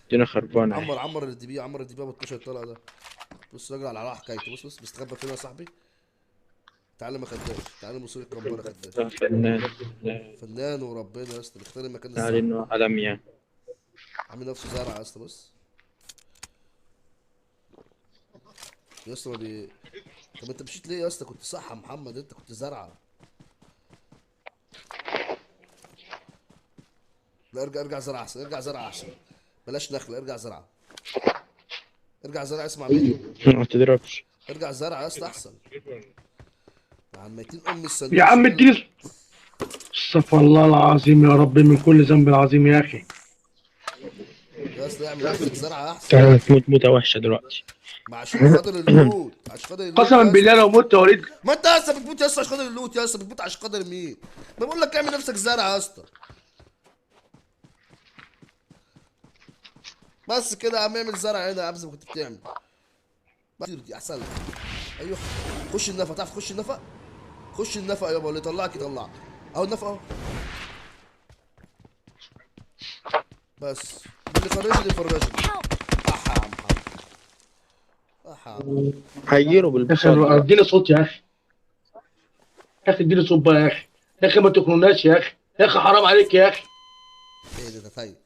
الدنيا خربانة. عمر عمر ال DP، عمر ال DP ب 12 طلقه ده. بص راجل على حكايته. بص بص بيستخبى فين يا صاحبي؟ تعالى ما خدناش، تعالى مصير الكمبره خدناش. فنان فنان وربنا يا اسطى، بيختار المكان على الصح. انه عالمي يعني. عامل نفسه زرع يا اسطى. بص يا اسطى ما بي. طب انت مشيت ليه يا اسطى؟ كنت صح يا محمد، انت كنت زرعه. لا ارجع، ارجع زرعه احسن، ارجع زرعه احسن، بلاش نخله، ارجع زرعه، ارجع زرعه. اسمع مني، ما تضربش، ارجع زرعه يا اسطى احسن. عم ميتين ام الصندوق يا عم اديني. استغفر الله العظيم يا رب من كل ذنب عظيم يا اخي. يا اسطى اعمل نفسك زرعه احسن. انت هتموت موته وحشة دلوقتي. ما عشان خاطر ال loot، عشان خاطر ال loot. قسما بالله لو مت يا وليد. ما انت يا اسطى بتموت يا اسطى عشان خاطر ال loot يا اسطى، بتموت عشان خاطر مين؟ ما بقول لك اعمل نفسك زرعه يا اسطى. بس كده يا عم، اعمل زرع هنا يا عم زي ما كنت بتعمل. دي احسن لك. ايوه خش النفق، تعرف تخش النفق؟ خش النفق يابا، اللي يطلعك يطلعك. اهو النفق اهو. بس اللي يفرجني يفرجني. احا يا محمد، احا. هيجيله بالبساطة. يا اخي اديني صوت يا اخي، يا اخي اديني صوت بقى يا اخي، يا اخي ما تخنوناش يا اخي، يا اخي حرام عليك يا اخي. ايه ده؟ طيب